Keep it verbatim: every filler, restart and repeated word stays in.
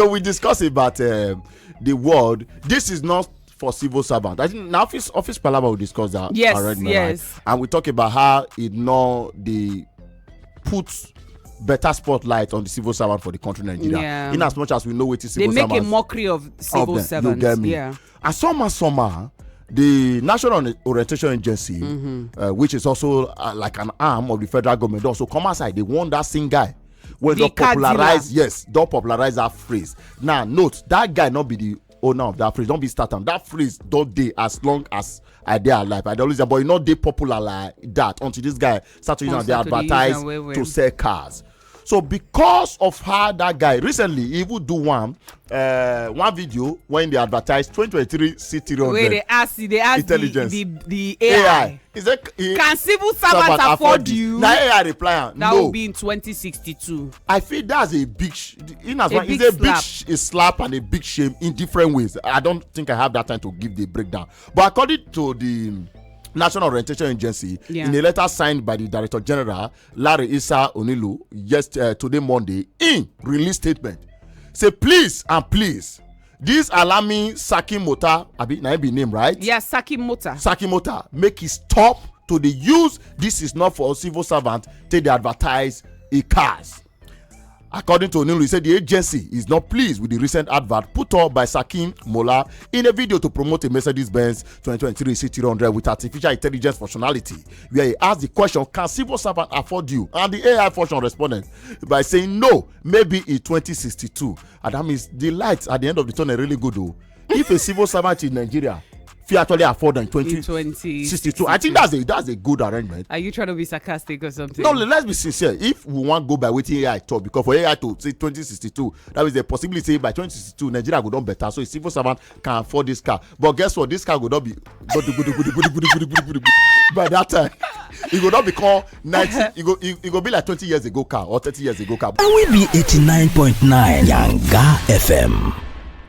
So we discuss about um, the world. This is not for civil servant. I think na office office palava we discuss that Yes, arrangement, yes. And we talk about how e no dey put better spotlight on the civil servant for the country Nigeria. Yeah. In as much as we know wetin They civil make a servants mockery of of civil them, servants. You get me? Yeah. And somehow, somehow, the National Orientation Agency, Mm-hmm. uh, which is also uh, like an arm of the federal government, also come outside. They warn that same guy when The don car popularize, dealer. Yes, don popularize that phrase. Now, note that guy not be the owner of that phrase. Don't be starting. That phrase don't dey as long as I dey alive. I dey always say, but e no dey popular like that until this guy start to use Come am dey start to dey use advertise am well well. To sell cars. So because of how that guy recently he even do one uh, one video when they advertise twenty twenty-three C three hundred. Wey dey ask, they ask the, Intelligence. the the A I. A I. Is it, he, Can civil servants afford you? Now A I reply am. That No. Will be in twenty sixty-two. I feel that's a big, sh- in as A much big it's a big slap. sh- a slap and a big shame in different ways. I don't think I have that time to give the breakdown. But according to the National Orientation Agency, Yeah. In a letter signed by the Director General Larry Issa Onilu, yes, uh, today Monday, in release statement, say please and please, this alarming Saki Mota, abi na him be name, right? Yeah, Saki Mota. Saki Mota, make it stop to the use. This is not for civil servant. Take the advertise e cars. According to Onilu, he said the agency is not pleased with the recent advert put up by Sakim Mola in a video to promote a Mercedes-Benz twenty twenty-three C three hundred with artificial intelligence functionality, where he asked the question, can civil servant afford you? And the A I function responded by saying, no, maybe in twenty sixty-two. And that means the light at the end of the tunnel really good, though. If a civil servant in Nigeria fit actually afford in twenty sixty-two, I think that's a that's a good arrangement. Are you trying to be sarcastic or something? No, let's be sincere. If we want go by wetin A I talk, because for A I to say twenty sixty-two, that means the possibility say by twenty sixty-two Nigeria go don better, so a civil servant can afford this car. But guess what? This car go not be go do, go do, go do, go do, go do, go do, go do, go do, go do. By that time, it go not become ninety. It go it, it go be like twenty years ago car or thirty years ago car. And we be eighty-nine point nine Yanga F M.